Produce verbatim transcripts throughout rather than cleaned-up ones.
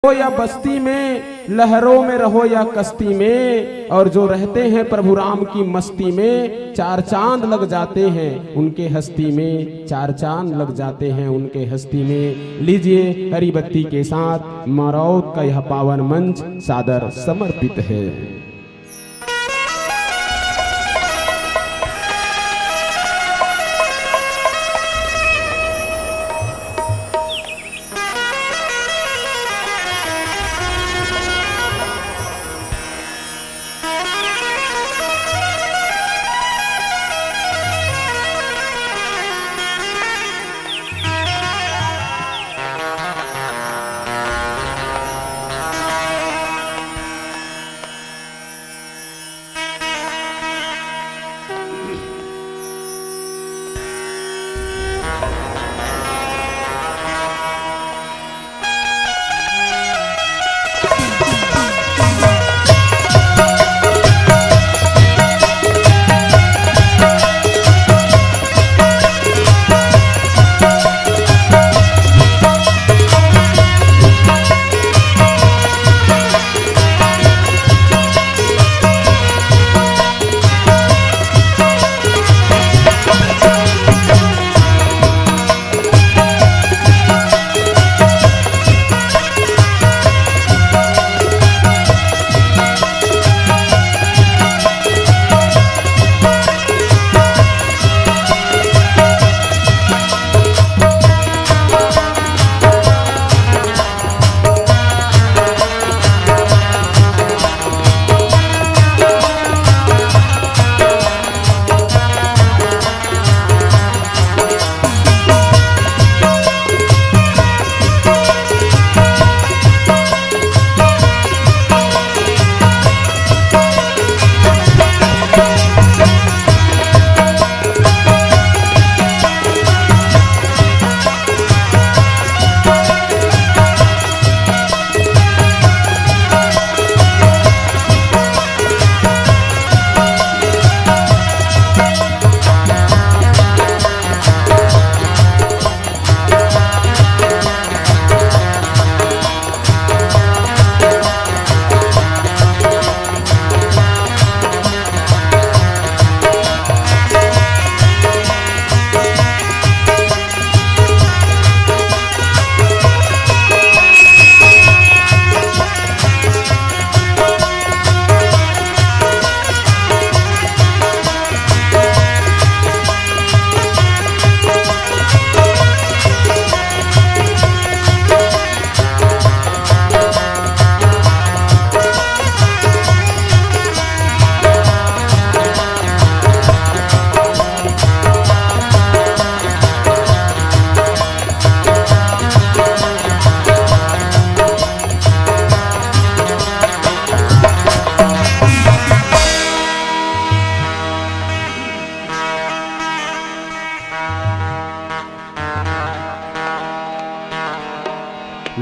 हो या बस्ती में, लहरों में रहो या कश्ती में, और जो रहते हैं प्रभु राम की मस्ती में, चार चांद लग जाते हैं उनके हस्ती में, चार चांद लग जाते हैं उनके हस्ती में। लीजिए, हरी बत्ती के साथ मरौत का यह पावन मंच सादर समर्पित है।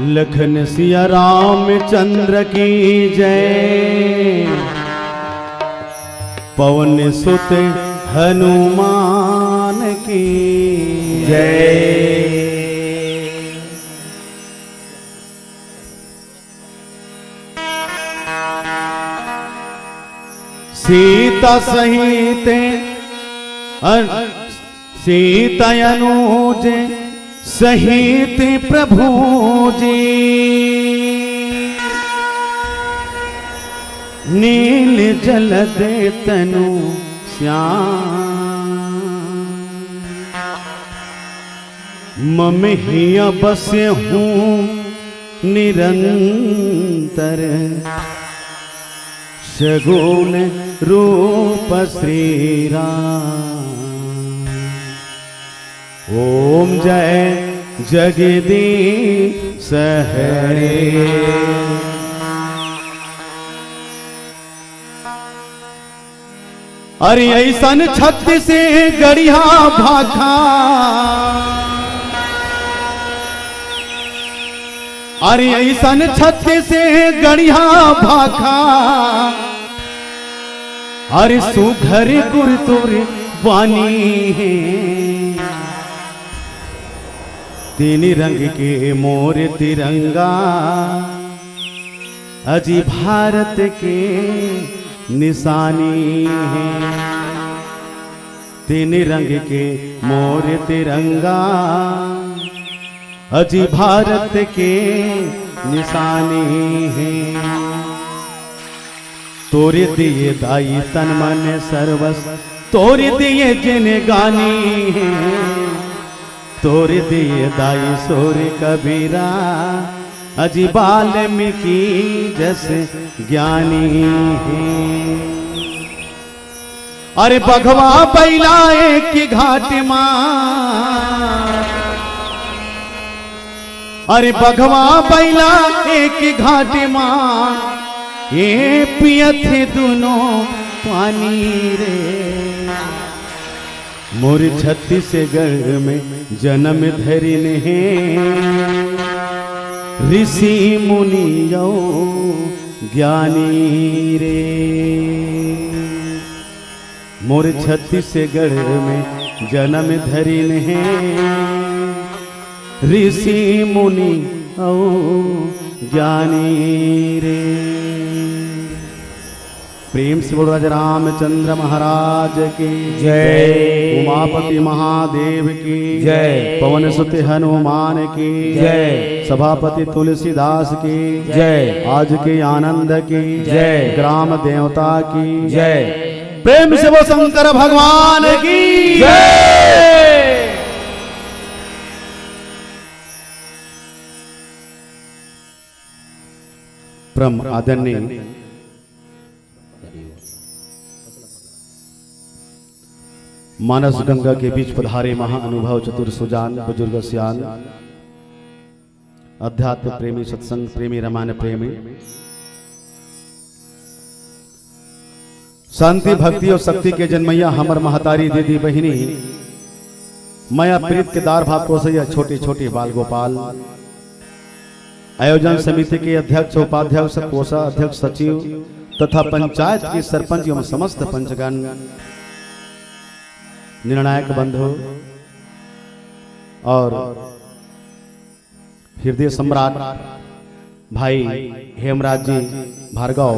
लखन सिया रामचंद्र की जय, पवन सुत हनुमान की जय। सीता सहित अन-, सीता अनुज सहित प्रभु जी, नील जलद तनु श्याम। मम हिया बस हूँ निरंतर, सगुण रूप श्री राम। ओम जय जगदीश हरे। अरे ऐसन छत्तीसगढ़िया भाखा, अरे ऐसन छत्तीसगढ़िया भाखा, अरे सुघर गुरतुर बानी हे, तीन रंग के मोर तिरंगा। अजी भारत के निशानी हे, तीन रंग के मोर तिरंगा। अजी भारत के निशानी हे। तोरे दिए दाई तन मन सर्वस, तोरे दिए जिनगानी हे। तोरे दिए दाई सोर कबीरा, अजी वाल्मीकि जस ज्ञानी हे। अरे बघवा बइला एक घाट मा, अरे बघवा बइला एक घाट मा, ये पियत हे दुनो पानी रे। मोर छत्तीसगढ़ में जनम धरिन हे ऋषि मुनि अउ ज्ञानी रे। मोर छत्तीसगढ़ में जनम धरिन हे ऋषि मुनि अउ ज्ञानी रे। प्रेम से बोल राजा रामचंद्र महाराज की जय। उमापति महादेव की जय। पवन सुत हनुमान की जय। सभापति तुलसीदास की जय। आज के आनंद की जय। ग्राम देवता की जय। प्रेम से बोल शंकर भगवान की जय। परम आदरणीय मानस गंगा के बीच पधारे महाअनुभव चतुर सुजान बुजुर्ग सियान, अध्यात्म प्रेमी, सत्संग प्रेमी, रामायण प्रेमी, शांति, भक्ति अउ शक्ति के जनमैया हमर महतारी, दीदी, बहिनी, मया प्रीत के दार भात पोसैया छोटे छोटे बाल गोपाल, आयोजन समिति के अध्यक्ष, उपाध्यक्ष, कोषाध्यक्ष, सचिव तथा पंचायत के सरपंच एवं समस्त पंचगण, निर्णायक बंधु अउ हृदय सम्राट भाई हेमराज जी भार्गव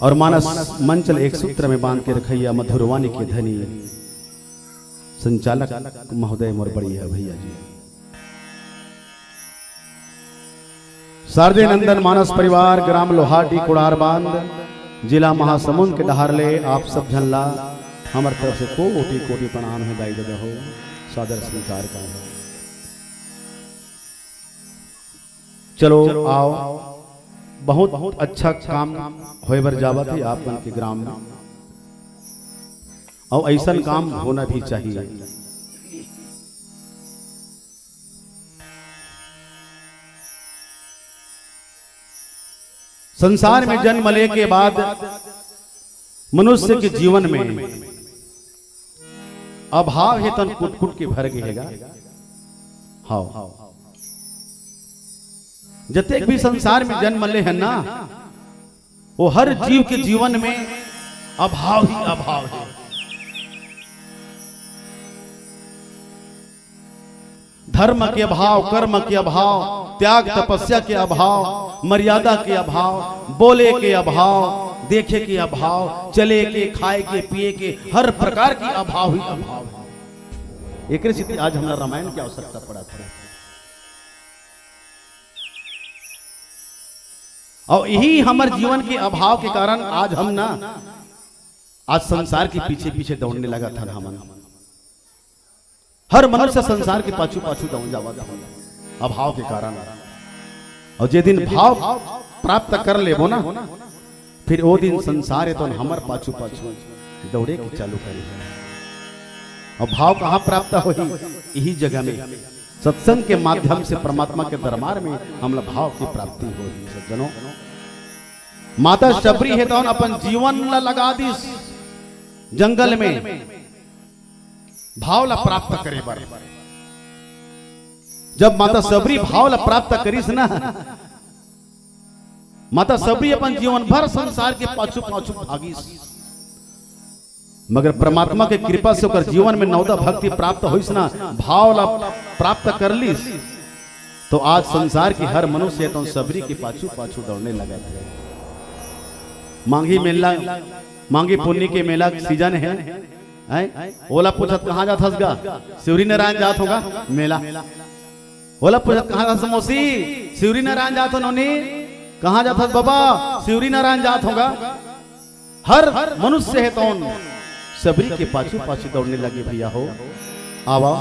अउ मानस मंचल एक सूत्र में बांध के रखैया मधुरवाणी के धनी संचालक महोदय मोर बढ़िया भैया जी। शारदे नंदन मानस परिवार, ग्राम लोहाटी, कुड़ार बांध, जिला महासमुंद के डहार ले आप सब झन ला हमर तरफ से कोटि कोटि प्रणाम हे दाई ददा हो, सादर स्वीकार करहू। चलो आओ, बहुत अच्छा काम होए बर जावत हे आप मन के ग्राम में, अउ अइसन काम होना भी चाहिए। संसार में जन्म ले के बाद मनुष्य के जीवन में अभाव हे तन कुट कुट के भर गे हे गा। हव, जतेक भी संसार में जन्म ले हे ना, वो हर जीव के जीवन में अभाव ही अभाव हे। धर्म के अभाव, कर्म के अभाव, त्याग तपस्या के अभाव, मर्यादा के अभाव, बोले के अभाव, देखे के अभाव, चले के, खाए के, पिए के, हर प्रकार के अभाव ही अभाव हे। एकरे सेती आज हमला रामायण के आवश्यकता पड़त हे। अउ इही हमर जीवन के अभाव के कारण आज हम ना, आज संसार के पीछे पीछे दौड़ने लगत हन हमन। हर मनुष्य संसार के पाछू पाछू दौड़ जावत हे अभाव के कारण। अउ जे दिन भाव प्राप्त कर लेबो ना, फिर वो दिन संसार हे तो हमर पाछू पाछू दौड़े के चालू करे। अउ भाव कहाँ प्राप्त होही? इही जगह में सत्संग के माध्यम से परमात्मा के दरबार में हमला भाव की प्राप्ति होही। सज्जनों, माता शबरी हे तौन अपन जीवन ला लगा दिस जंगल में भाव ला प्राप्त करे बर। जब माता शबरी भाव ला प्राप्त करिस ना, माता शबरी अपन जीवन भर संसार के पाछू पाछू भागिस, मगर परमात्मा के कृपा से ओकर जीवन में नवदा भक्ति प्राप्त होइस ना, भाव ला प्राप्त कर लिस। तो आज संसार के हर मनुष्य तो सबरी के पाछू पाछू दौड़ने लगत हे। मांगी मेला, मांगी पुन्नी के मेला के सीजन हे, हैं? ओला पूछत, "कहाँ जात हस गा?" "शिवरी नारायण जात हों गा मेला।" ओला पूछत, "कहाँ जात हस मौसी?" "शिवरी नारायण जात हों नोनी।" "कहाँ जात हस बाबा?" "शिवरी नारायण जात हों गा।" हर मनुष्य हे तौन सबरी के पाछू पाछू दौड़ने लगे भैया हो। आवा,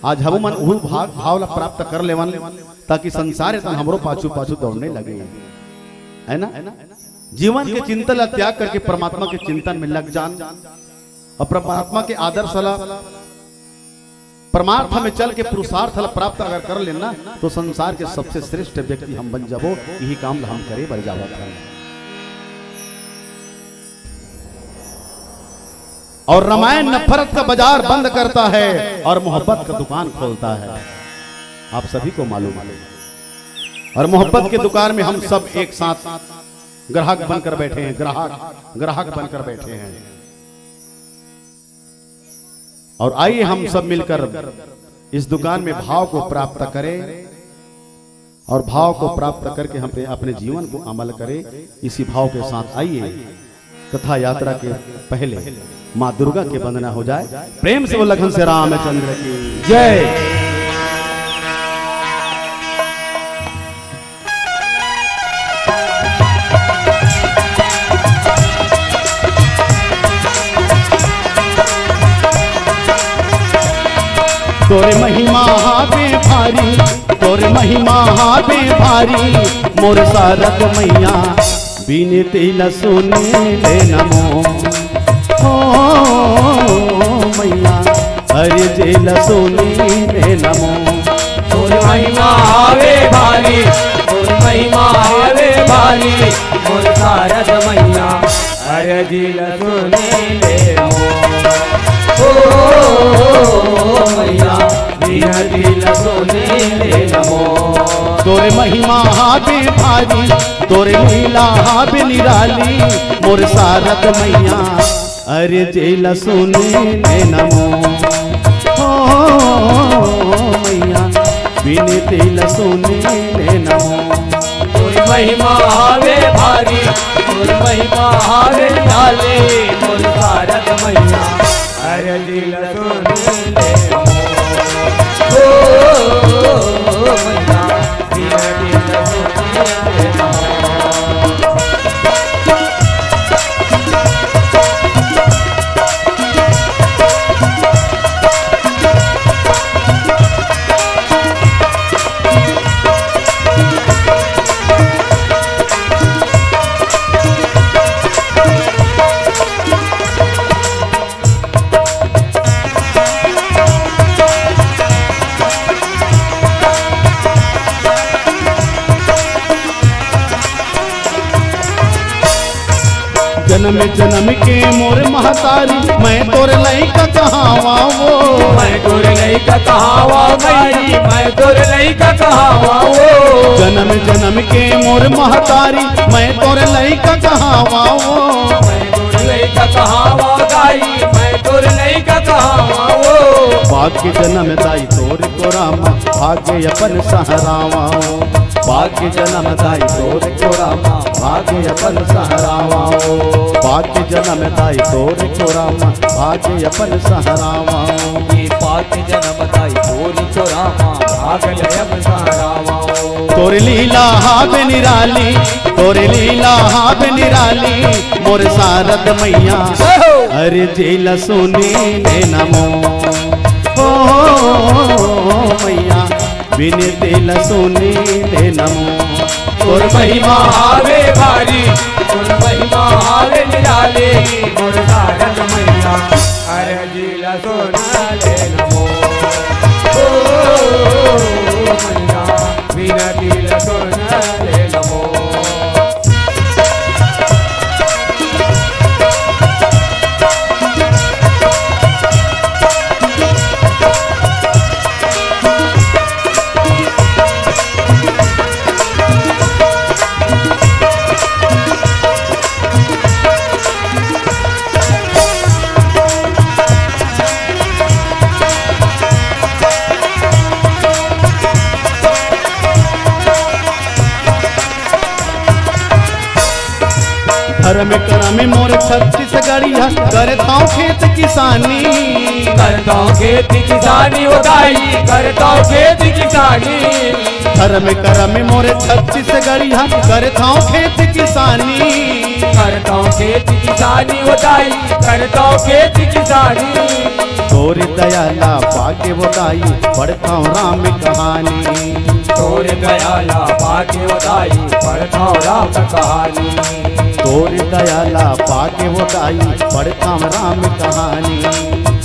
आज हमू मन उहू भाग भाव ला प्राप्त कर लेवन, ताकि संसार हे तौन हमरो पाछू पाछू दौड़ने लगे, है ना? जीवन के चिंता ला त्याग करके परमात्मा के चिंतन में लग जान और परमात्मा के आदर्श ला, परमार्थ में चल के पुरुषार्थ ला प्राप्त अगर कर लेना, तो संसार के सबसे श्रेष्ठ व्यक्ति हम बन जाबो। यही काम ला हम करे बर जावत हन। और रामायण नफरत का बाजार बंद करता है और मोहब्बत का दुकान खोलता है। आप सभी को मालूम है। और मोहब्बत के दुकान में हम सब एक साथ ग्राहक बनकर बैठे हैं, ग्राहक, ग्राहक बनकर बैठे हैं। और आइए हम सब मिलकर इस दुकान में भाव को प्राप्त करें और भाव को प्राप्त करके हम अपने, अपने जीवन को अमल करें। इसी भाव के साथ आइए कथा यात्रा के पहले माँ दुर्गा की वंदना हो जाए। प्रेम से बोल, लखन से रामचंद्र की जय। तोर महिमा हावे भारी, तोर महिमा हावे भारी, मोर शारद मैया, बिनती ला सुन ले न मोर। ओ मैया, अरजी ला सुन ले न मोर। तोर महिमा हावे भारी, तोर महिमा हावे भारी, मोर शारद मैया, अरजी ला सुन ले न मोर। ओ मैया, बिनती ला सुन ले न मोर। तोर महिमा हावे भारी, तोर लीला हावे निराली, मोर शारद मैया, अरजी ला सुन ले न मोर। ओ मैया, बिनती ला सुन ले न मोर। तोर महिमा हावे भारी, तोर महिमा हावे निराली, मोर शारद मैया, अरजी ला सुन ले न मोर। ओ मैया, बिनती ला सुन ले न मोर। जनम जनम के मोर महतारी, मैं तोर लइका कहावा वो। मैं तोर लइका कहावा माई, मैं तोर लइका कहावा वो। जनम जनम के मोर महतारी, मैं तोर लइका कहावा वो। मैं तोर लइका कहावा दाई, मैं तोर लइका कहावा वो। पाके जनम दाई तोर कोरा मा, भाग्य अपन सहरावा वो। पाके जनम दाई तोर कोरा मा, भाग्य अपन सहरावा वो। पाके जनम दाई तोर कोरा मा, भाग्य अपन सहरावा वो। ये पाके जनम दाई तोर कोरा मा, भाग्य अपन सहरावा वो। तोर लीला हावे निराली, तोर लीला हावे निराली, मोर शारद मैया, जय हो। अरजी ला सुन ले न मोर। ओ मैया, बिनती ला सुन ले न मोर। तोर महिमा हावे भारी, तोर महिमा हावे निराली, मोर शारद मैया, अरजी ला सुन ले न मोर। ओ मैया, बिनती ला सुन ले न मोर। धर्म करम मोर छत्तीसगढ़िया, करथौं खेत किसानी। करथौं खेत किसानी ओ दाई, करथौं खेत किसानी। धर्म करम मोर छत्तीसगढ़िया, करथौं खेत किसानी। करथौं खेत किसानी ओ दाई, करथौं खेत किसानी। तोर दया ला पाके ओ दाई, पढ़थौं राम कहानी। तोर दया ला पाके ओ दाई, पढ़थौं राम कहानी। तोर दया ला पाके ओ दाई, पढ़थौं राम कहानी।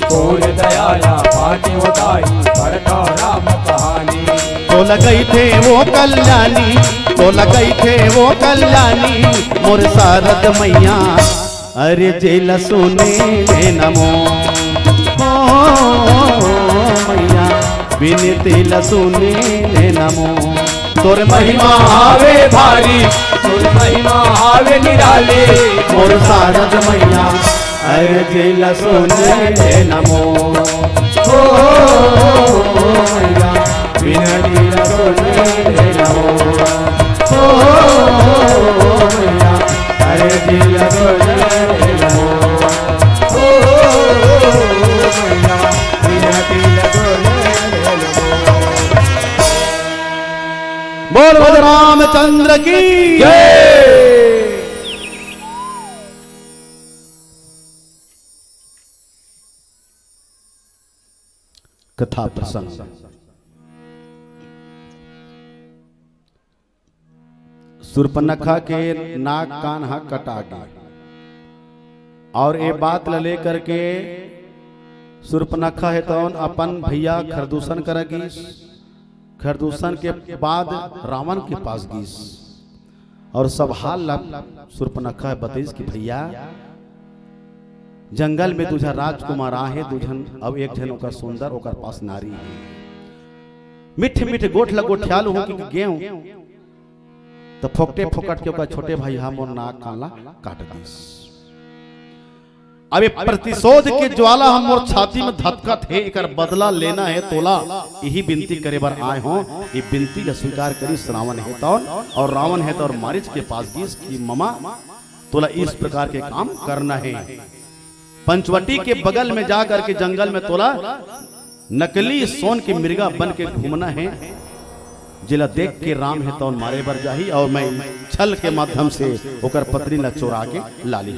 तोर दया ला पाके ओ दाई, पढ़थौं राम कहानी। तोला कहिथे ओ कल्याणी, तोला कहिथे ओ कल्याणी, मोर शारद मैया, अरे जेला सुने ले नमो। ओ मैया, बिनती ला सुने ले नमो। तोर महिमा हावे भारी, तोर महिमा हावे निराली, मोर शारद मैया, अरे जेला सुने ले नमो। ओ मैया, बिनती ला सुने ले नमो। ओ मैया, अरे जेला सुने ले नमो। ओ मैया, बिनती ला सुने ले नमो। बोल रामचंद्र की जय। कथा प्रसंग। सुर्पनखा के नाक कान ह कटा गे। और ये बात ल लेकर के सुर्पनखा हे तौन अपन भैया खरदूषण करा गिस। खरदूषण के बाद रावण के पास गिस और सब हाल ला सुर्पनखा बतइस कि भैया, जंगल में दू झन राजकुमार आहे, दू झन, अब एक झन ओकर सुंदर, ओकर पास नारी हे। मीठे मीठे गोठ ला गोठियालहूं कि गेंव, त फोकटे फोकट के ओकर छोटे भाई हा मोर नाक कान ला काट दिस। अब ये प्रतिशोध के ज्वाला ह मोर छाती में धधकत हे, एकर बदला लेना हे तोला, यही बिनती करे बर आय हों। ये बिनती ला स्वीकार करिस रावण हे तौन, और रावण हे तौन मारिच के पास गिस कि ममा, तोला इस प्रकार के काम करना हे। पंचवटी के बगल में जा करके जंगल में तोला नकली सोन के मिर्गा बन के घूमना हे, जेला देख के राम हे तौन मारे बर जाही और मैं छल के माध्यम से ओकर पत्नी ला चोरा के ला ली।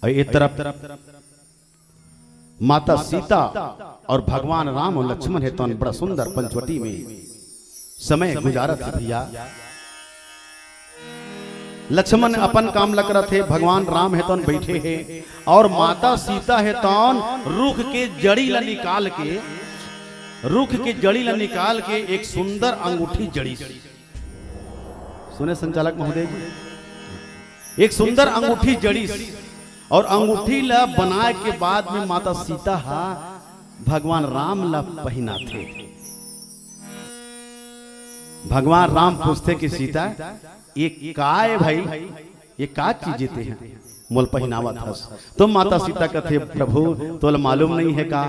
और ये तरफ माता सीता और भगवान राम और लक्ष्मण हे तौन बड़ा सुंदर पंचवटी में समय गुजारत हे भैया। लक्ष्मण अपन काम ल करत हे, भगवान राम हे तौन बैठे हे और माता सीता हे तौन रुख के जड़ी ला निकाल के, रुख के जड़ी ला निकाल के एक सुंदर अंगूठी जड़ी। सुने संचालक महोदय जी, एक सुंदर अंगूठी जड़ी और अंगूठी ला बनाए के बाद में माता सीता हा भगवान राम ला पहिनाथे। भगवान राम पूछथे कि सीता, ये का हे भाई, ये का चीज हे तें मोला पहिनावत हस? तो माता सीता कथे, प्रभु, तोला मालूम नहीं हे का?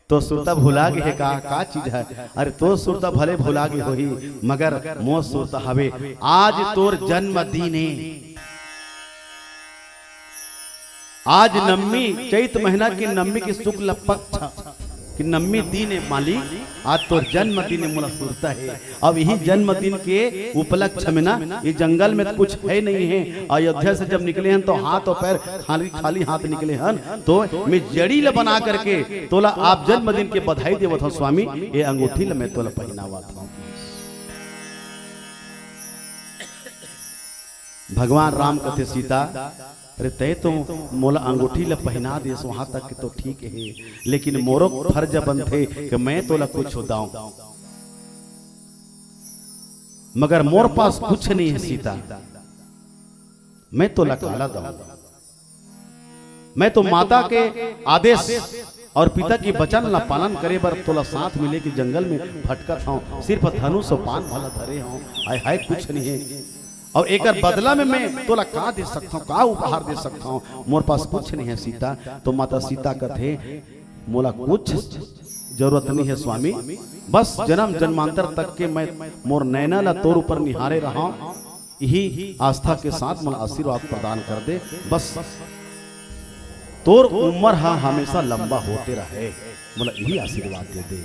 तोर सुरता भुला गे हे का? का चीज हे? अरे तोर सुरता भले भुला गे होही, मगर मोर सुरता हवे। आज तोर जन्मदिन हे, आज नवमी, चैत महीना के नवमी के शुक्ल पक्ष के नवमी दिन हे मालिक, आज तोर जन्मदिन हे, मोला सुरता हे। अब यही जन्मदिन के उपलक्ष्य में ना, ये जंगल में कुछ हे नहीं हे। अयोध्या से जब निकले हन तो हाथ और पैर खाली, खाली हाथ निकले हन, तो मैं जड़ी ल बना करके तोला आप जन्मदिन के बधाई देवत हौं स्वामी, ये अंगूठी ल मैं तोला पहिनावत हौं। भगवान राम कथे सीता, अरे तें तो मोला अंगूठी ल पहिना देस, वहां तक के तो ठीक हे, लेकिन मोरो फर्ज बनथे कि मैं तोला कुछ दंव, मगर मोर पास कुछ नहीं हे सीता, मैं तोला काला दंव? मैं तो माता के आदेश और पिता के वचन ला पालन करे बर तोला साथ में लेके जंगल में भटकत हौं, सिर्फ धनुष और बाण भला धरे हौं, आय हाय कुछ नहीं हे। और एकर बदला में मैं तोला का दे सकत हौं, का उपहार दे सकत हौं? मोर पास कुछ नहीं हे सीता। तो माता सीता कथे, मोला कुछ जरूरत नहीं है स्वामी, बस जन्म जन्मांतर तक के मैं मोर नैना ला तोर ऊपर निहारे रहा, यही आस्था के साथ मोला आशीर्वाद प्रदान कर दे। बस तोर उम्र हा हमेशा लंबा होते रहे, मोला यही आशीर्वाद दे दे।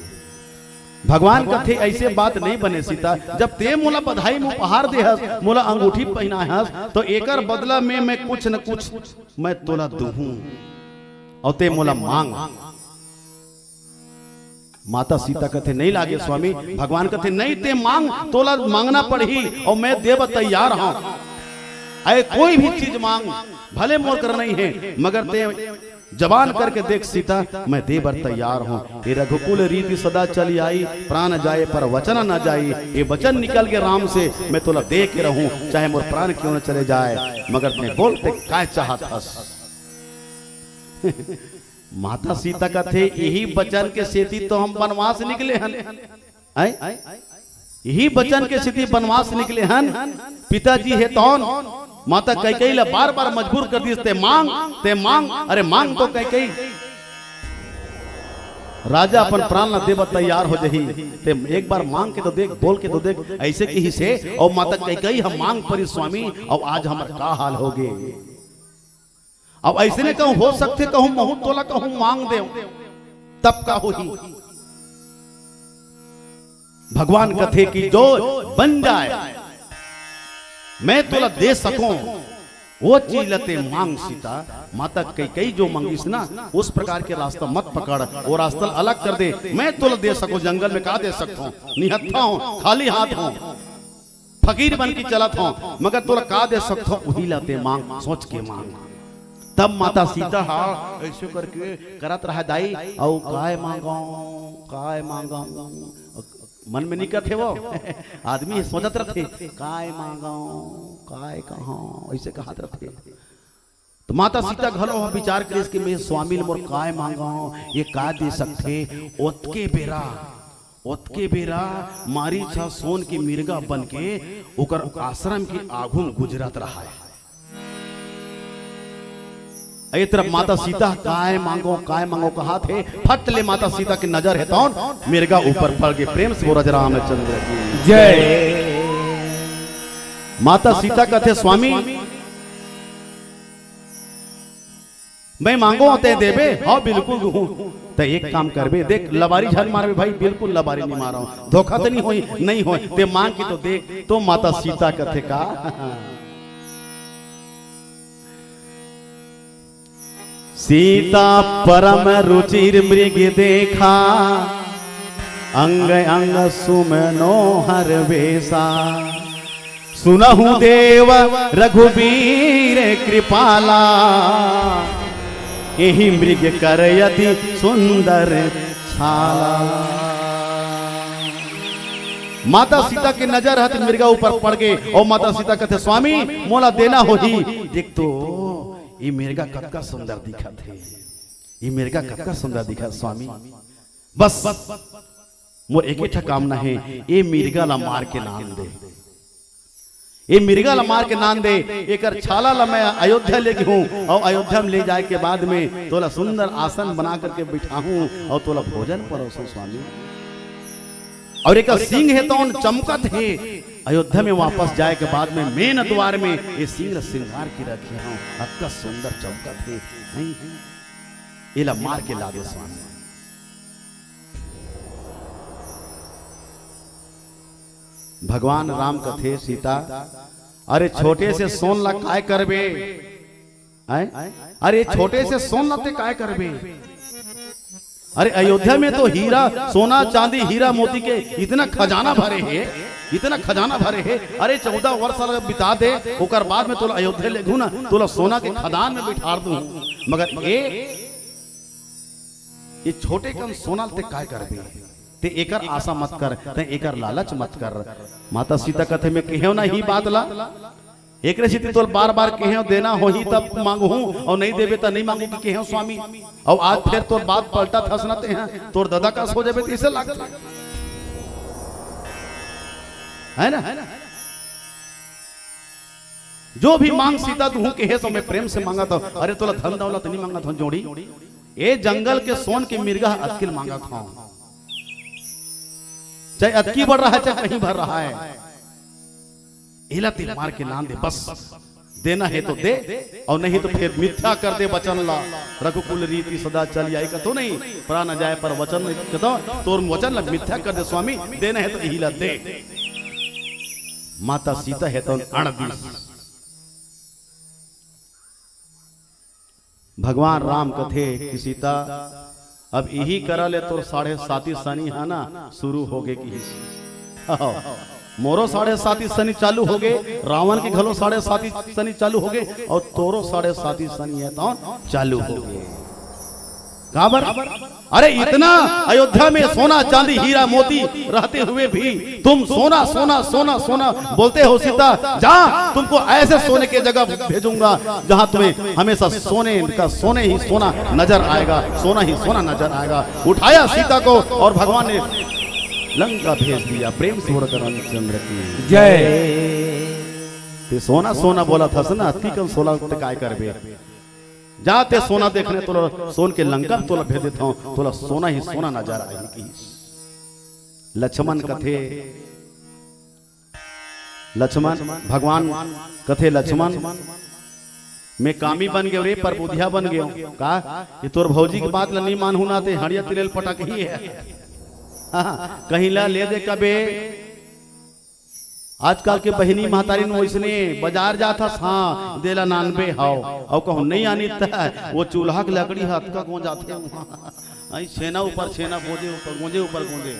भगवान कथे, ऐसे बात नहीं बने सीता, जब ते मोला बधाई में उपहार दे हस, मोला अंगूठी पहनाए हस, तो एकर बदला में मैं कुछ न कुछ मैं तोला दूहूं, और ते मोला मांग। माता सीता कथे, नहीं लागे स्वामी। भगवान कथे, नहीं, ते मांग, तोला मांगना पड़ही, और मैं देब तैयार हूं। अरे कोई भी चीज मांग, भले मोर कर नहीं है, मगर ते जबान करके देख सीता, मैं दे बर तैयार हूं। ये रघुकुल रीति सदा चली आई, प्राण जाए पर वचन न जाई। ये वचन निकल के राम से, मैं तोला दे के रहूं, चाहे मोर प्राण क्यों न चले जाए, मगर ते बोल, ते काय चाहत हस? माता सीता कथे, यही वचन के सेती तो हम वनवास निकले हन। आय? यही वचन के सेती वनवास निकले हन। पिताजी हे तौन माता कैकेयी ला बार बार मजबूर कर दिस, ते मांग, ते मांग, अरे मांग तो कैकेयी। राजा अपन प्राण ला देबा तैयार हो जही, ते एक बार मांग के तो देख, बोल के तो देख, ऐसे किहिस हे। और माता कैकेयी हम मांग परी स्वामी, और आज हमर का हाल हो गे। अब ऐसने कहूं हो सकथे, कहूं महूं तोला कहूं मांग देव, तब का होही? भगवान कथे कि जो बन जाए, मैं तोला दे सकूं, वो चीज ला ते मांग सीता। माता कैकेयी जो मांगिस ना, उस प्रकार के रास्ता मत पकड़, वो रास्ता अलग कर दे। मैं तोला दे सकूं, जंगल में का दे सकता हूं? निहत्था हूं, खाली हाथ हूं। फकीर बन के चलत हंव, मगर तोला का दे सकथंव, उही ला ते मांग, सोच के मांग। तब माता सीता हा ऐसे करके करत रहा दाई, अउ काय मांगव, काय मांगव, मन में निकलत हे वो। आदमी सोचत रथे, काय मांगव, काय कहंव, ऐसे कहत रथे। तो माता सीता घलो ह विचार करिस कि मैं स्वामी ल मोर काय मांगव, ये का दे सकथे। ओतके बेरा, ओतके बेरा मारीच ह सोन के मिर्गा बन के ओकर आश्रम के आघू म गुजरत रहा। ए तरफ माता सीता काय मांगव, काय मांगव कहत हे, फट ले माता सीता के नजर हे तौन मिर्गा ऊपर पड़ गे। प्रेम से बोल राजा रामचंद्र की जय। माता सीता कथे, स्वामी, मैं मांगो ते देबे? हाँ, बिल्कुल दूहूं। ते एक काम करबे, देख, लबारी झन मारबे भाई, बिल्कुल लबारी नहीं मारव, धोखा तो नहीं होई, नहीं होई, ते मांग के तो देख। तो माता सीता कथे का, सीता परम रुचिर मृग देखा, अंग अंग सुमनोहर वेसा। सुनहु देव रघुबीर कृपाला, एहि मृग कर अति सुंदर छाला। माता सीता के नजर ह त मिर्गा ऊपर पड़ गे अउ माता सीता कथे, स्वामी, मोला देना होही। देख तो, ये मिर्गा कतका सुंदर दिखत हे, ये मिर्गा कतका सुंदर दिखत स्वामी। बस मोर एके ठा कामना हे, ए मिर्गा ला मार के लान दे, ए मिर्गा ला मार के लान दे, एकर छाला ला मैं अयोध्या लेगहूं अउ अयोध्या में ले जाए के बाद में तोला सुंदर आसन बना करके बिठाहूं अउ तोला भोजन परोसूं स्वामी। अउ एकर सींग हे तौन चमकत हे, अयोध्या में वापस जाए के बाद में मेन द्वार में ए सींग ला श्रृंगार के रखे हंव, अतका सुंदर चमकत हे, नहीं? एला मार के ला दे स्वामी। भगवान राम कथे सीता, अरे छोटे से सोन ला काय करबे? हैं? अरे छोटे से सोन ला ते काय करबे? अरे अयोध्या में तो हीरा, सोना, चांदी, हीरा, मोती के इतना खजाना भरे हे, इतना खजाना भरे हे। अरे चौदह वर्ष ला बिता दे, ओकर बाद में तोला अयोध्या लेगहूं ना, तोला सोना के खदान में बिठार दूं। मगर ए ये छोटे कन सोना ल ते काय करबे? ते एकर आशा मत कर, ते एकर लालच मत कर। माता सीता कथे, मैं कहेंव ना ही बात ला, एकरे सेती तोल बार बार कहेंव, देना होही तब मांगहूं, अउ नहीं देबे त नहीं मांगहूं कि कहेंव स्वामी। अउ आज फेर तोर बात पलटत हस ना ते, हां, तोर ददा कस हो जाबे, त इसे लागथे, है ना? जो भी मांग सीता तुहूं कहे सो मैं प्रेम से मांगत हंव। अरे तोला धन दौलत नहीं मांगत हंव जोड़ी, ए जंगल के सोन के मिर्गा अतके ल मांगत हंव। चाहे अतकी बड़ रहा है, चाहे कहीं भर रहा है, एला ते मार के लान दे बस। देना है तो दे, और नहीं तो फिर मिथ्या कर दे वचन ला। रघुकुल रीति सदा चल आई कतो नहीं, प्राण जाए पर वचन कतो। तोर वचन ला मिथ्या कर दे स्वामी, देना है तो इही ला दे। माता सीता हे तौन अण दीस। भगवान राम कथे कि सीता, अब इही करा ले तोर साढ़े साती सनी हा ना शुरू होगे किहिस। मोरो साढ़े साती सनी चालू होगे, रावण के घलो साढ़े साती सनी चालू होगे, और तोरो साढ़े साती सनी हे तौन चालू होगे। काबर? अरे, इतना अयोध्या में सोना, चांदी, हीरा, मोती रहते हुए भी तुम सोना, सोना, सोना, सोना बोलते हो सीता। जहाँ तुमको ऐसे सोने की जगह भेजूंगा, जहाँ तुम्हें हमेशा सोने का, सोने ही सोना नजर आएगा, सोना ही सोना नजर आएगा। उठाया सीता को और भगवान ने लंका भेज दिया। प्रेम से बोलो रामचंद्र की जय। ते सोना, सोना बोलत हस ना, अतकी कन सोना ते काय करबे? जा ते सोना देखने, तोला सोन के लंका तोला भेज देत हौं, तोला सोना ही सोना नजर आही किहिस। लक्ष्मण कथे, लक्ष्मण, भगवान कथे, लक्ष्मण, मैं कामी बन गेंव रे, परबुधिया बन गेंव। का? ये तोर भौजी के बात ला नी मानहूं ना ते हड़िया तिलेल पटक ही है। हाँ, कहीं ला ले दे कबे। आजकल के बहिनी महतारी नु वइसने, बाजार जात हस, हाँ, देला नानबे हव, अउ कहूं नहीं आनी त वो चूल्हा के लकड़ी ह अतका गोंजाथे। आई छेना ऊपर छेना, गोंजे ऊपर गोंजे, ऊपर गोंजे।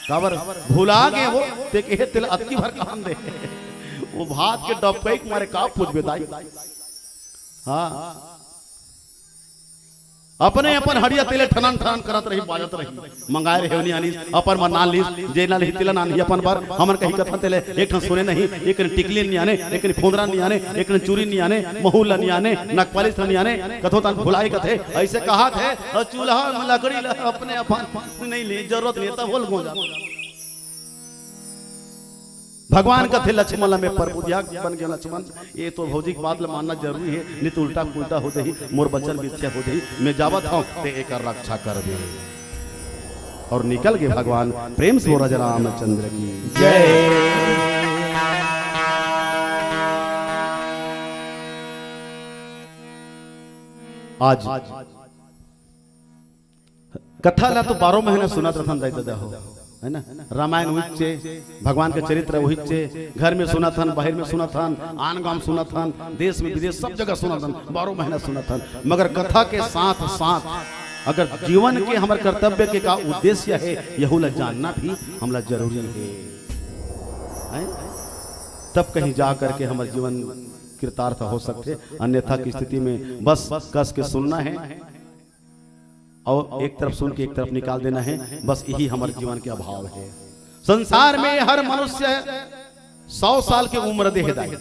काबर भुला गे हो, ते कहे तेला अतकी भर काम दे। वो भात के डबकई के मारे का पूछबे दाई। हाँ, अपने अपन हड़िया तेले ठनन ठनन करत रही, बाजत रही। मंगाए रहे नहीं आनिस, अपन मन नान लिस, जे ना लिही तेला नान ही अपन बर। हमन कही कथन तेले, एक ठन सोने नहीं, एक ठन टिकली नहीं आने, एक ठन फोंदरा नहीं आने, एक ठन चूरी नहीं आने, महुर ला नहीं आने, नकपालिस ला नहीं आने, कथो तन भुलाए कथे, ऐसे कहा थे, और चूल्हा में लकड़ी ला अपने अपन नहीं ले, जरूरत नहीं, तब होल गोंजा। भगवान कथे लक्ष्मण ला मैं परबुधिया बन गेंव लक्ष्मण, ये तो भौजी के बात ला मानना जरूरी है, नहीं तो उल्टा पुल्टा हो जाही, मोर बचन मिथ्या हो जाही, मैं जावत हौं, ते एकर रक्षा करबे। और निकल गे भगवान। प्रेम से बोल राजा रामचंद्र की जय। आज कथा ला तो बारह महीना सुनत रथन दाई ददा हो, है ना? रामायण उहिच्चे, भगवान के चरित्र उहिच्चे, घर में सुनत हन, बाहिर में सुनत हन, आन गांव सुनत हन, देश में विदेश सब जगह सुनत हन, बारह महीना सुनत हन। मगर कथा के साथ साथ अगर जीवन के हमर कर्तव्य के का उद्देश्य है, यहू ला जानना भी हमला जरूरी है, है? तब कहीं जा करके हमर जीवन कृतार्थ हो सकथे, अन्यथा की स्थिति में बस कस के सुनना है। और एक तरफ सुन के एक तरफ निकाल देना है, बस यही हमर जीवन के अभाव है। संसार में हर मनुष्य सौ साल के उम्र दे हे दाई,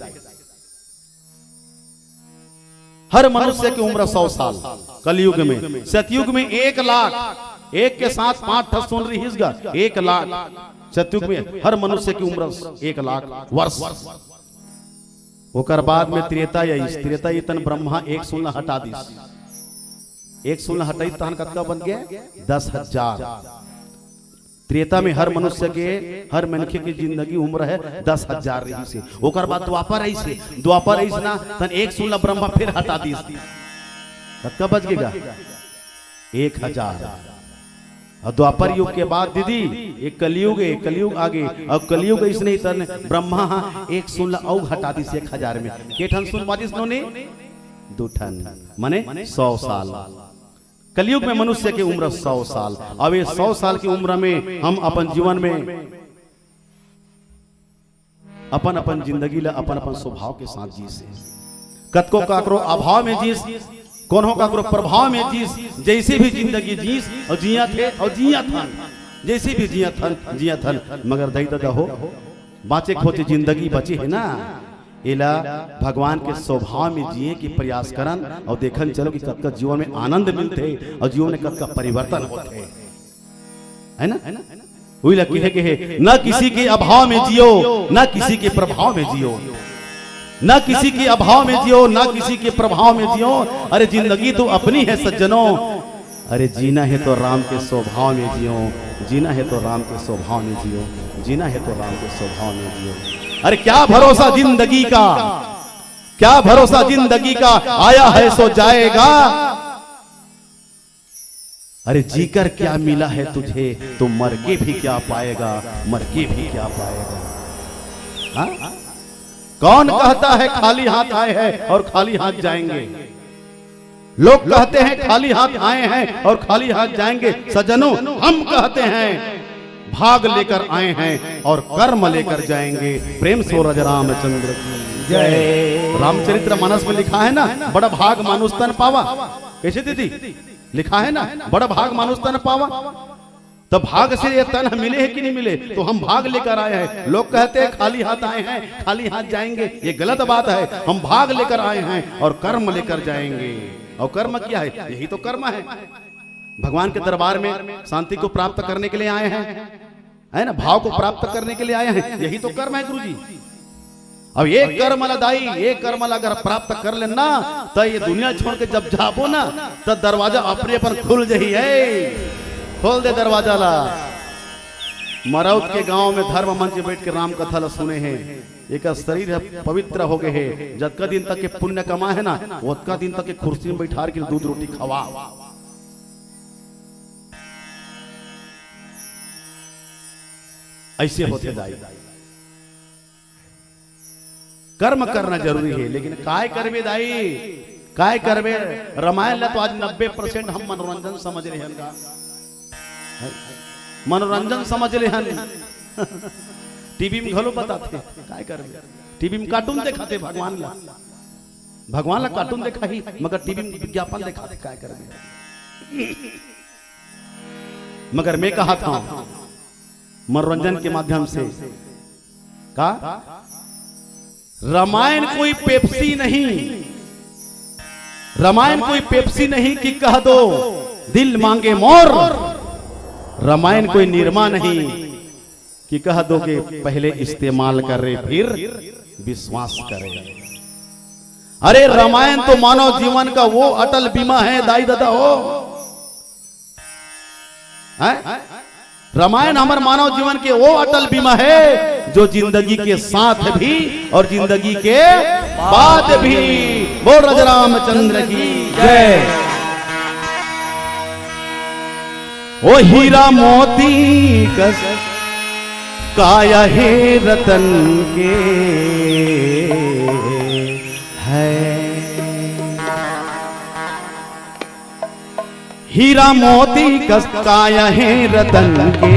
हर मनुष्य के उम्र सौ साल। कलयुग में, सतयुग में एक लाख, एक के साथ पांच ठस सुन रहिस गा, एक लाख। सतयुग में हर मनुष्य की उम्र एक लाख वर्ष। ओकर बाद में त्रेता आइस, त्रेता इतन ब्रह्मा एक सून ला हटा दिस। एक सून ला हटाई तहन कतका बन गया? दस हजार। त्रेता में हर मनुष्य के, हर मनखे के जिंदगी उम्र है दस हजार रहिस हे। ओकर बाद द्वापर आइस हे, द्वापर आइस ना, तहन एक सून ला ब्रह्मा फिर हटा दिस। कतका बच गेगा? एक हजार। और द्वापर युग के बाद दीदी, एक कलयुग है, कलयुग आगे। और कलयुग अइसने तहन ब्रह्मा हा एक सून ला अउ हटा दिस एक हजार में। के ठन सून बाजिस नोनी? दू ठन, माने सौ साल। कलयुग में मनुष्य के उम्र सौ साल। अब ये सौ साल की उम्र में हम अपन जीवन में अपन अपन जिंदगी ला अपन अपन स्वभाव के साथ जीस हे। कतको काकरो अभाव में जीस, कोनो काकरो प्रभाव में जीस, जैसे भी जिंदगी जीस और जियत हे और जियत हन, जैसे भी जियत हन, जियत हन। मगर दाई ददा हो, बाँचे खोचे जिंदगी बचे हे ना, एला भगवान के स्वभाव में जिए के प्रयास करन और देखन चलो कि कतका जीवन में आनंद मिलथे और जीवन में कतका परिवर्तन होथे, है ना? उही ला कहे, कहे, "न किसी के अभाव में जियो, न किसी के प्रभाव में जियो, न किसी के अभाव में जियो, न किसी के प्रभाव में जियो। अरे जिंदगी तो अपनी है सज्जनों, अरे जीना है तो राम के स्वभाव में जियो।" जीना है तो राम के स्वभाव में जियो, जीना है तो राम के स्वभाव में जियो। अरे क्या भरोसा जिंदगी का, क्या भरोसा जिंदगी का, आया है सो जाएगा। अरे जीकर क्या मिला है तुझे, तो मर के भी क्या पाएगा, मर के भी क्या पाएगा? हाँ? कौन कहता है खाली हाथ आए हैं और खाली हाथ जाएंगे? लोग कहते हैं खाली हाथ आए हैं और खाली हाथ जाएंगे। सज्जनों, हम कहते हैं भाग लेकर आए हैं और कर्म लेकर जाएंगे। प्रेम से बोल राजा रामचंद्र की जय। रामचरित्र मानस में लिखा है ना, बड़ा भाग मानुष तन पावा। कैसे दीदी? लिखा है ना, बड़ा भाग मानुष तन पावा। तो भाग से ये तन मिले हैं कि नहीं मिले? तो हम भाग लेकर आए हैं। लोग कहते हैं खाली हाथ आए हैं, खाली हाथ जाएंगे, ये गलत बात है। हम भाग लेकर आए हैं और कर्म लेकर जाएंगे। और कर्म क्या है? यही तो कर्म है। भगवान के दरबार में शांति को प्राप्त करने के लिए आए हैं, है ना, भाव को प्राप्त करने के लिए आए हैं, यही तो कर्म है गुरु जी। अब ये कर्म ला दाई, ये कर्म ला अगर प्राप्त कर लेना, तो ये दुनिया छोड़ के जब जाबो ना, तो दरवाजा अपने अपन खुल जही है। खोल दे दरवाजा ला। मरौत के गांव में धर्म मंच बैठ के राम कथा ला सुने हैं। एक शरीर है, पवित्र हो गए है। जतका दिन तक के पुण्य कमा है ना, ओतका दिन तक के कुर्सी में बैठार के दूध रोटी खवा। ऐसे होते दाई। कर्म करना जरूरी है, लेकिन काय करबे दाई, काय करबे? रामायण ला तो आज नब्बे परसेंट हम मनोरंजन समझ रहे हैं का? मनोरंजन समझ रहे हैं। टीवी में घलो बताते, काय करबे? टीवी में कार्टून दिखाते भगवान ला, भगवान ला कार्टून दिखाही, मगर टीवी में विज्ञापन दिखाते, काय करबे? मगर मैं कहा था मनोरंजन के माध्यम से, का रामायण कोई पेप्सी नहीं, रामायण कोई पेप्सी नहीं कि कह दो दिल मांगे मोर। रामायण कोई निरमा नहीं कि कह दो कि पहले इस्तेमाल कर रहे फिर विश्वास करें। अरे रामायण तो मानव जीवन का वो अटल बीमा है दाई दादा हो, हैं? रामायण हमर मानव जीवन के वो अटल बीमा है जो जिंदगी के साथ भी और जिंदगी के बाद भी। बोल राजा रामचंद्र की जय। ओ हीरा मोती कस काया हे रतन के है। हीरा मोती कस काया हे रतन के,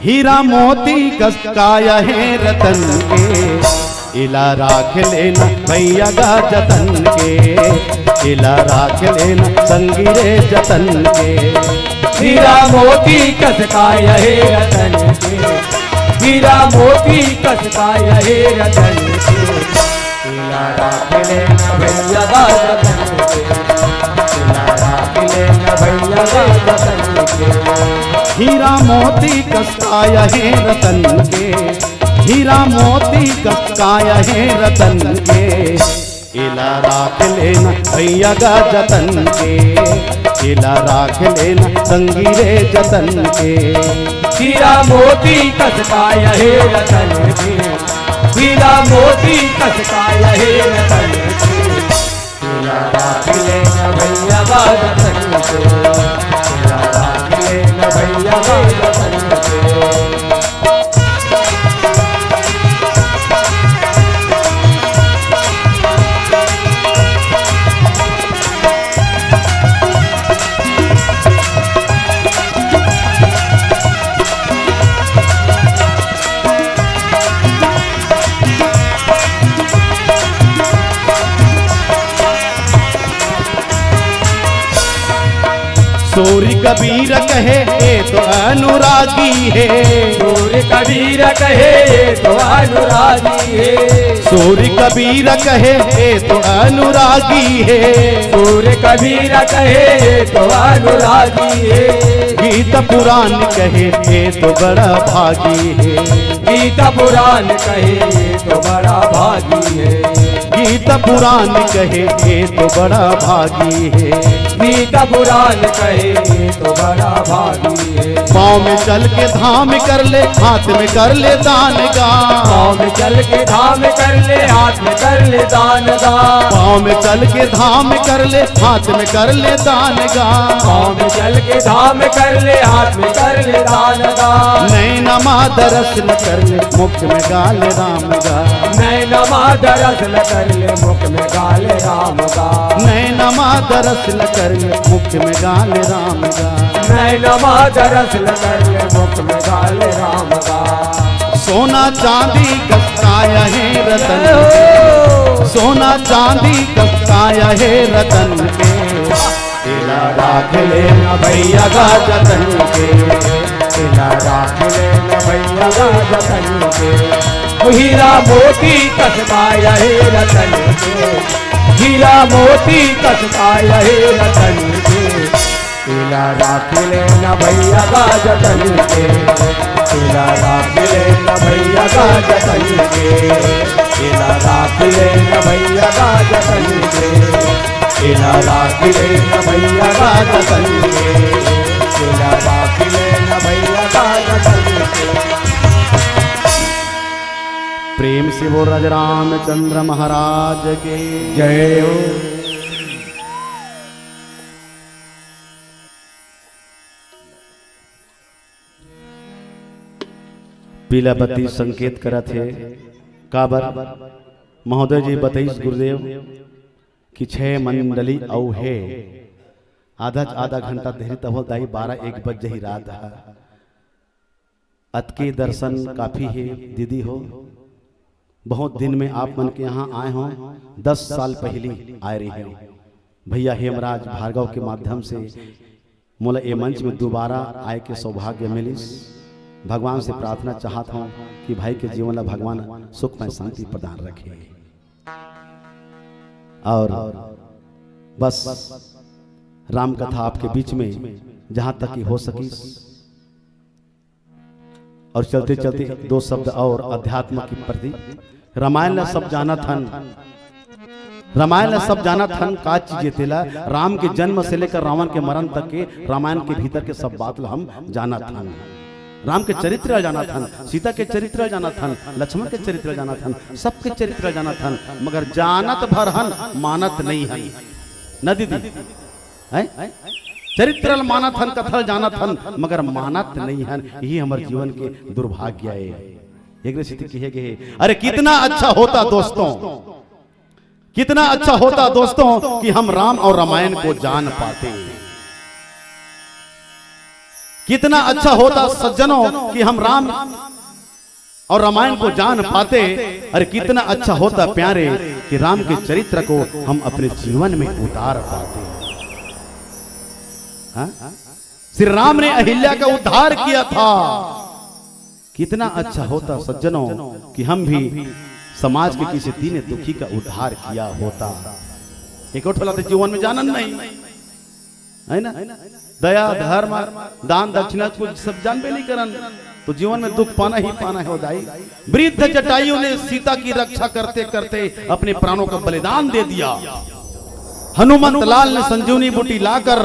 हीरा मोती कस काया हे रतन के। इला राख लेना भैया गा जतन के, इला राख लेना संगी रे जतन के। हीरा मोती कस काया हे रतन के, हीरा मोती कस काया हे रतन के। इला राख लेना भैया गा जतन के, इला राख लेना भैया गा जतन के। हीरा मोती कस काया हे रतन के, हीरा मोती कस काया हे रतन के। इला राख लेना भैया गा जतन के, इला राख लेना संगी रे जतन के। हीरा मोती कस काया हे रतन के, हीरा मोती कस काया हे रतन के। इला राख लेना भैया गा जतन के, इला राख लेना भैया गा जतन के। सूर कबीर कहे ये तो अनुरागी है। सूर कबीर कहे ये तो अनुरागी है। सूर कबीर कहे ये तो अनुरागी है। सूर कबीर कहे ये तो अनुरागी है। गीत पुराण कहे ये तो बड़ा भागी है। गीत पुराण कहे ये तो बड़ा भागी है। गीत पुराण कहे ये तो बड़ा भागी है। गीत पुराण कहे ये तो बड़ा भागी है। पाँव में चल के धाम कर ले, हाथ में कर ले दान गा। पाँव में चल के धाम कर ले, हाथ में कर ले दान गा। पाँव में चल के धाम कर ले, हाथ में कर ले दान गा। पाँव में चल के धाम कर ले, हाथ में कर ले दान गा। नैन मा दरस ल कर ले, मुख में गाल राम गा। नैन मा दरस ल कर ले, मुख में गाल राम गा। नैन मा दरस ल कर ले, मुख में गाल राम गा। नैन मा दरस ल कर ले, मुख में गाल राम गा। सोना चांदी कस काया हे रतन के, सोना चांदी कस काया हे रतन के। एला राख ले न भैया गा जतन के, एला राख ले न भैया गा जतन के। ओ हीरा मोती कस काया हे रतन के, हीरा मोती कस काया हे रतन के। एला राख ले न भैया गा जतन के, एला राख ले न भैया गा जतन के। एला राख ले न भैया गा जतन के, एला राख ले न भैया गा जतन के। एला राख ले न भैया गा जतन के। प्रेम से बोल राजा रामचंद्र महाराज के जय हो। पीला बत्ती संकेत करत हे। काबर? महोदय जी बताइस गुरुदेव कि छह मंडली अउ हे, आधा आधा घंटा देरी तभो दाई, बारह एक बज जही रात ह। अतके दर्शन काफी हे दीदी हो। बहुत दिन में आप मन के यहाँ आए हों, दस साल पहली आए रहे हों। भैया हेमराज भार्गव के माध्यम से मोला ये मंच में दोबारा आए के सौभाग्य मिलिस। भगवान से प्रार्थना चाहत हों कि भाई के जीवन ला भगवान सुखमय शांति प्रदान रखे। और बस राम कथा आपके बीच में जहाँ तक कि हो सकिस, और चलते चलते दो शब्द और अध्यात्म के प्रति। रामायण ला सब जानत हन, रामायण ला सब जानत हन, का चीज हे तेला? राम के जन्म से लेकर रावण के मरण तक के रामायण के भीतर के सब बात ला हम जानत हन। राम के चरित्र ला जानत हन, सीता के चरित्र ला जानत हन, लक्ष्मण के चरित्र ला जानत हन, सबके चरित्र ला जानत हन, मगर जानत भर हन, मानत नहीं हन। न दीदी? हैं? चरित्र ल मानत हन, कथा ल जानत हन, मगर मानत नहीं हन। यही हमर जीवन के दुर्भाग्य हे। एकरे सेती कहे गे हे, अरे कितना अच्छा होता दोस्तों, कितना अच्छा होता दोस्तों कि हम राम और रामायण को जान पाते। कितना अच्छा होता सज्जनों कि हम राम और रामायण को जान पाते। अरे कितना अच्छा होता प्यारे कि राम के चरित्र को हम अपने जीवन में उतार पाते। हाँ? श्री राम ने अहिल्या का उद्धार किया था। कितना अच्छा होता सज्जनों कि हम भी समाज के किसी दीन दुखी का उद्धार किया होता। एक ठो ला तो जीवन में जानन नहीं, है ना? दया, धर्म, दान, दक्षिणा कुछ सब जानबे नहीं करन, तो जीवन में दुख पाना ही पाना हे, हो दाई। वृद्ध जटायु ने सीता की रक्षा करते करते अपने प्राणों का बलिदान दे दिया। हनुमंत लाल ने संजीवनी बूटी लाकर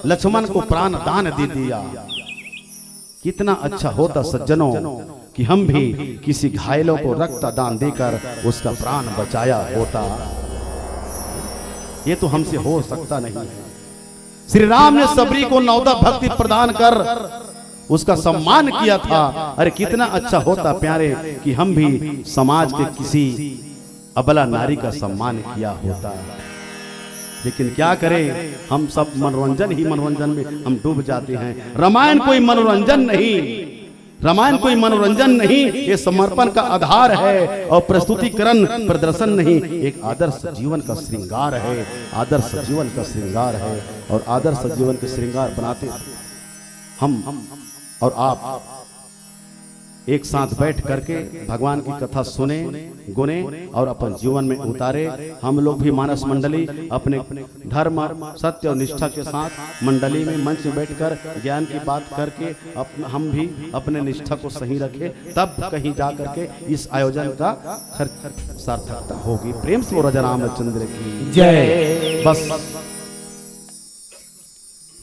लक्ष्मण को प्राण दान दे दिया। कितना अच्छा होता सज्जनों कि हम भी किसी घायलों को रक्त दान देकर उसका प्राण बचाया होता। ये तो हमसे हो सकता नहीं है। श्री राम ने शबरी को नवदा भक्ति प्रदान कर उसका सम्मान किया था। अरे कितना अच्छा होता प्यारे कि हम भी समाज के किसी अबला नारी का सम्मान किया होता। लेकिन क्या करें, हम सब मनोरंजन ही मनोरंजन में हम डूब जाते हैं। रामायण कोई मनोरंजन नहीं, रामायण कोई मनोरंजन नहीं, ये समर्पण का आधार है और प्रस्तुतिकरण, प्रदर्शन नहीं, एक आदर्श जीवन का श्रृंगार है, आदर्श जीवन का श्रृंगार है। और आदर्श जीवन के श्रृंगार बनाते हम और आप एक साथ बैठ करके भगवान की कथा सुने, गुने और अपन जीवन में उतारे। हम लोग भी मानस मंडली अपने धर्म, सत्य और निष्ठा के साथ मंडली में मंच में बैठकर ज्ञान की बात करके अप-, हम भी अपने निष्ठा को सही रखें, तब कहीं जा करके इस आयोजन का खर्च सार्थकता होगी। प्रेम से बोलो राजा रामचंद्र की जय। बस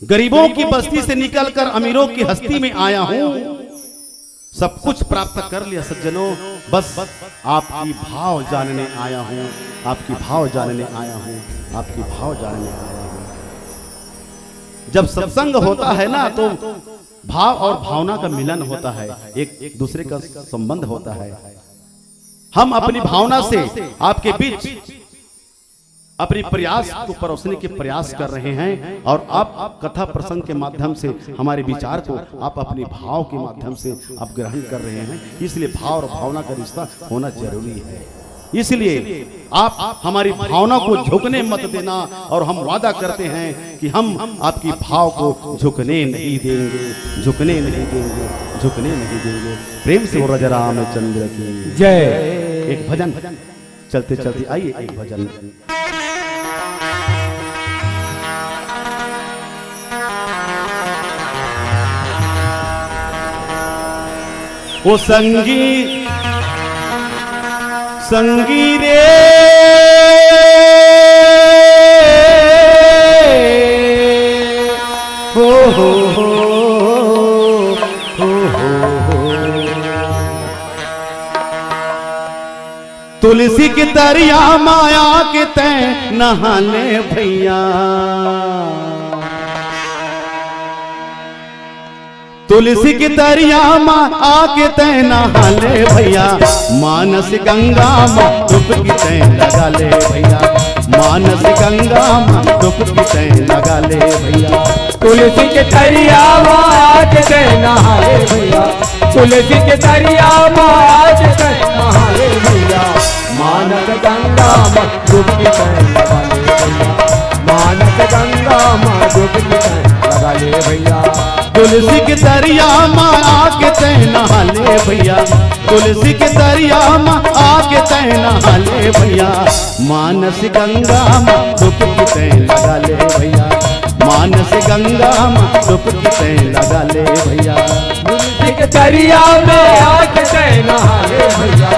गरीबों की बस्ती से निकलकर अमीरों की हस्ती में आया हूं। सब कुछ प्राप्त कर लिया सज्जनों, बस आपकी भाव जानने आया हूं, आपकी भाव जानने आया हूं, आपकी भाव जानने आया हूं। जब सत्संग होता है ना, तो भाव और भावना का मिलन होता है, एक, एक दूसरे का संबंध होता है। हम अपनी भावना से आपके बीच अपने प्रयास को परोसने के प्रयास कर रहे हैं और आप कथा प्रसंग के माध्यम से हमारे विचार को आप अपने भाव के माध्यम से आप ग्रहण कर रहे हैं। इसलिए भाव और भावना का रिश्ता होना जरूरी है। इसलिए आप हमारी भावना को झुकने मत देना, और हम वादा करते हैं कि हम आपकी भाव को झुकने नहीं देंगे, झुकने नहीं देंगे, झुकने नहीं देंगे। प्रेम से बोल राजा रामचंद्र की जय। एक भजन, चलते चलते आइए, एक भजन। ओ संगी, संगी रे, हो, हो, हो, हो, हो, हो। तुलसी के तरिया मा आके तैं नहा ले भैया। तुलसी के तरिया मा आके तैं नहा ले भैया। मानस गंगा मा डुबकी तैं लगा ले भैया। मानस गंगा मा डुबकी तैं लगा ले भैया। तुलसी के तरिया मा आके तैं नहा ले भैया। तुलसी के तरिया मा आके तैं नहा ले भैया। मानस गंगा मा डुबकी तैं लगा ले भैया। मानस गंगा मा डुबकी तैं लगा ले भैया। तुलसी के तरिया मा आके तैं नहा ले भैया। तुलसी के तरिया मा आके तैं नहा ले भैया। मानस गंगा मा डुबकी तैं लगा ले भैया। मानस गंगा मा डुबकी तैं लगा ले भैया। तुलसी के तरिया मा आके तैं नहा ले भैया।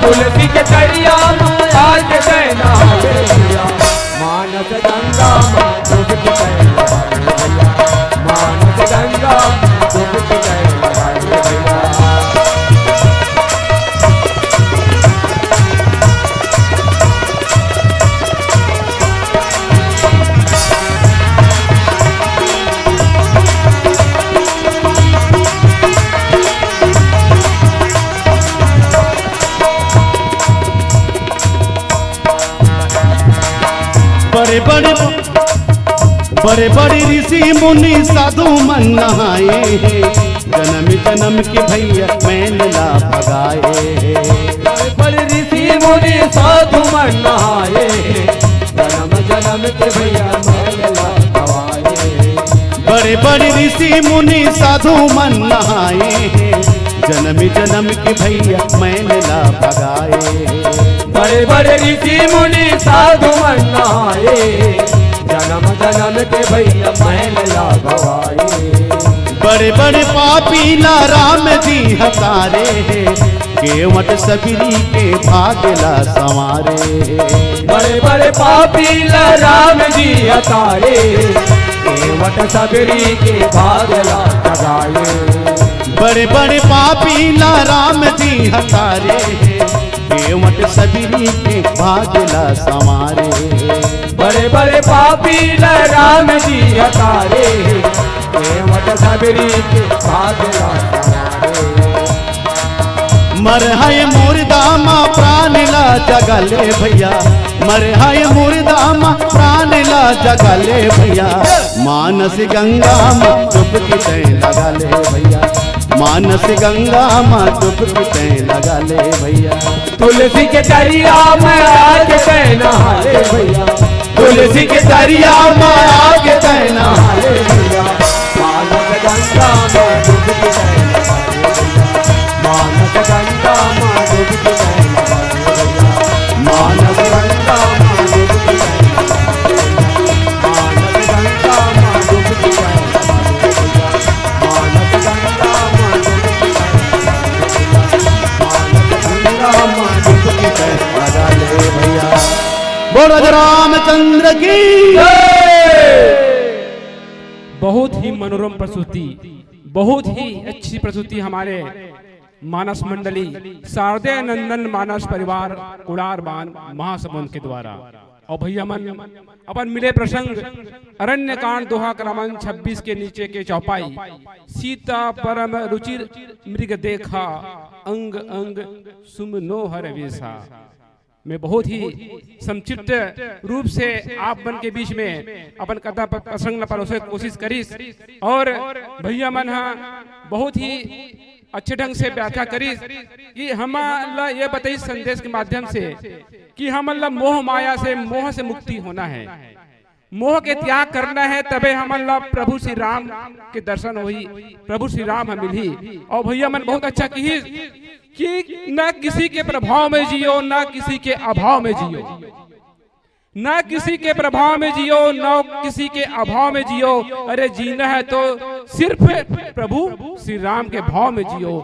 तुलसी के तरिया मा आके तैं नहा ले भैया। मानस गंगा मा डुबकी तैं लगा ले भैया। मानस गंगा मा डुबकी तैं लगा ले भैया। बड़े बड़े, बड़े बड़े ऋषि मुनि साधु मन नहाए हैं, जन्म जन्म के भैया मैल ला भगाए हैं। बड़े बड़े ऋषि मुनि साधु मन नहाए हैं, जन्म जन्म के भैया मैल ला भगाए हैं। बड़े बड़े ऋषि मुनि साधु मन नहाए हैं, जन्म जन्म के भैया मैल ला भगाए। बड़े बड़े ऋषि मुनि साधु मन नहाए, जन्म जन्म के भैया मैल ला भगाए। बड़े बड़े पापी ला राम जी हतारे, केवट सबरी के भाग ला संवारे। बड़े बड़े पापी ला राम जी हतारे, केवट सबरी के भाग ला जगाए। बड़े बड़े पापी ला राम जी हतारे, केवट सबरी के भाग ला संवारे। बड़े बड़े पापी ला राम जी हतारे, केवट सबरी के भाग ला संवारे। मरे हे मुर्दा मा प्राण ला जगा ले भैया, मरे हे मुर्दा मा प्राण ला जगा ले भैया। मानस गंगा मा डुबकी तैं लगा ले भैया, मानस गंगा मा डुबकी तैं लगा ले भैया। तुलसी के तरिया मा आके तैं नहा ले भैया। तुलसी के तरिया मा आके तैं नहा ले भैया। मानस गंगा मा डुबकी तैं नहा ले भैया। मानस गंगा मा डुबकी तैं नहा ले भैया। मानस गंगा मा डुबकी तैं नहा ले भैया। मानस गंगा मा डुबकी तैं नहा ले भैया। मानस गंगा मा डुबकी तैं नहा ले भैया। मानस गंगा मा डुबकी तैं नहा ले भैया। बोल राजा रामचंद्र की जय। बहुत ही मनोरम प्रस्तुति, बहुत ही अच्छी प्रस्तुति हमारे मानस मंडली, शारदीय नंदन मानस परिवार कुड़ार बांध महासमुंद के द्वारा। और भैया मन, अपन मिले प्रसंग, अरण्य कांड दोहा क्रमांक छब्बीस के नीचे के चौपाई, सीता परम रुचिर मृग देखा, अंग अंग सुमनोहर वेशा। मैं बहुत ही संक्षिप्त रूप से आप मन के बीच में अपन कथा प-, प्रसंग ला परोसे के कोशिश करिस, और भैया मन हा बहुत ही अच्छे ढंग से व्याख्या करिस कि हमन ला ये बताइस संदेश के माध्यम से कि हमन ला मोह माया से, मोह से मुक्ति होना है, मोह के त्याग करना है, तबे हमन ला प्रभु श्री राम के दर्शन होही, प्रभु श्री राम ह मिलही। और भैया मन बहुत अच्छा किहिस कि ना किसी के प्रभाव में जियो, ना किसी के अभाव में जियो, ना किसी के प्रभाव में जियो, ना किसी के अभाव में जियो। अरे, जीना है तो सिर्फ प्रभु श्री राम के भाव में जियो।